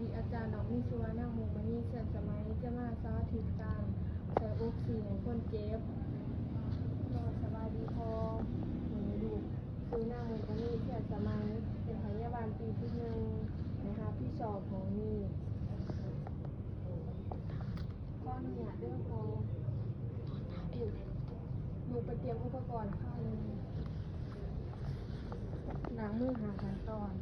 ດີ ອາຈານ ນ້ອງມີຊື່ວ່າ ນາງມຸກມະນີ ເຊື່ອນສະໄໝ ຈະມາສາທິດການໃສ່ອົກຊີໃຫ້ຄົນເຈັບ. ສະບາຍດີພໍ່ ໜູລູກ ຊື່ນາງມຸກມະນີ ເຊື່ອນສະໄໝ ເປັນພະຍາບານປີທີໜຶ່ງ ແລະ ຮັບຜິດຊອບຫ້ອງນີ້. ຂໍອະນຸຍາດເດີພໍ່ ລູກໄປຕຽມອຸປະກອນຂ້າວໜຶ່ງ ລ້າງມືຫ້າຂັ້ນຕອນ.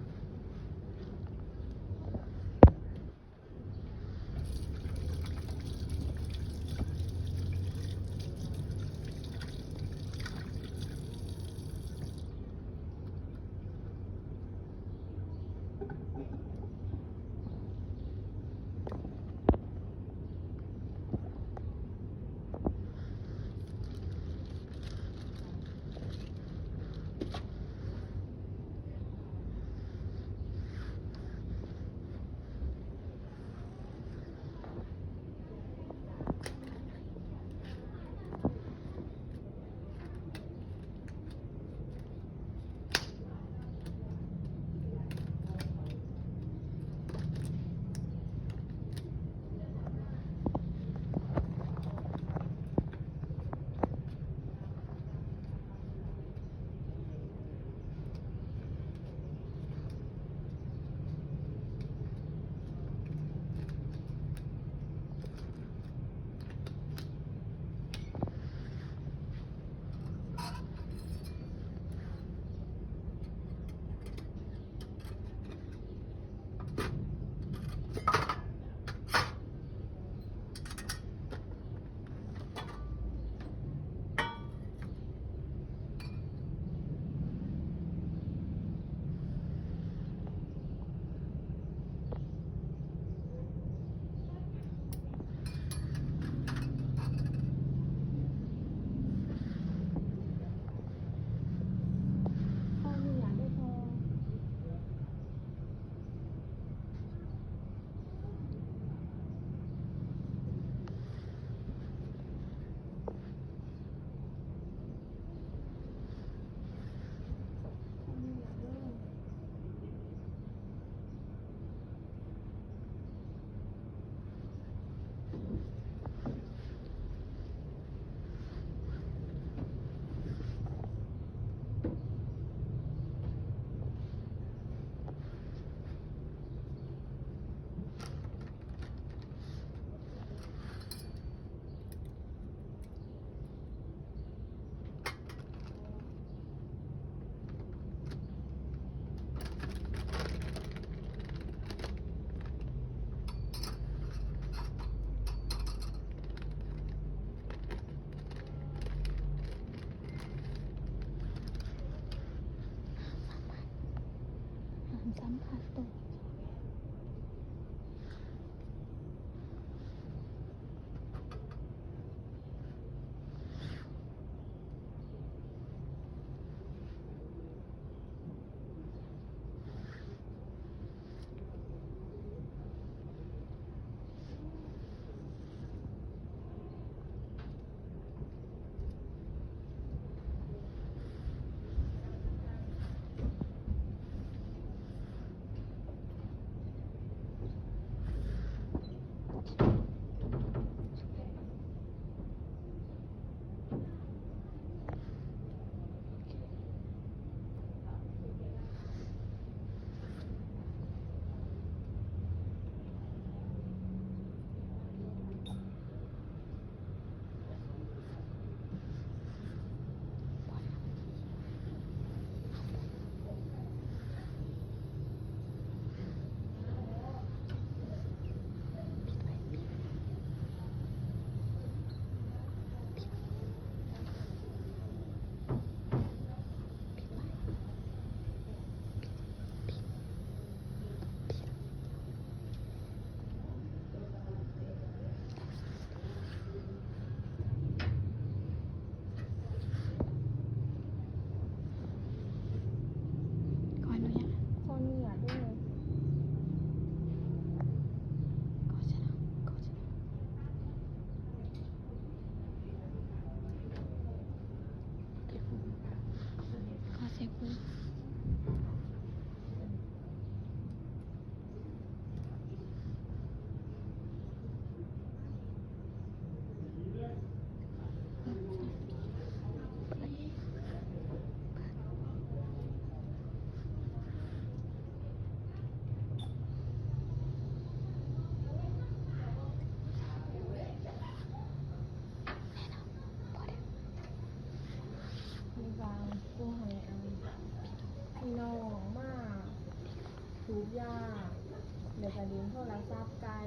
ກະຫຼິ້ນໂທລະສັບໃກ້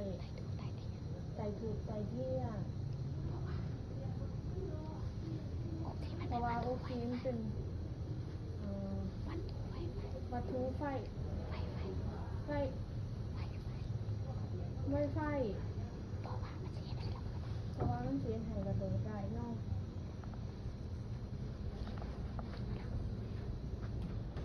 ໄຕ້ທູບໄຕ້ທຽນ ເພາະວ່າໂອກຊີມັນເປັນ ເອີ ວັດຖຸໄຟ ວັດຖຸໄຟ ໄຟ ໄຟ ໄວໄຟ ເພາະວ່າມັນຊິເຮັດໃຫ້ລະເບີດ ເພາະວ່າມັນຊິເຮັດໃຫ້ລະເບີດໄດ້ເນາະ.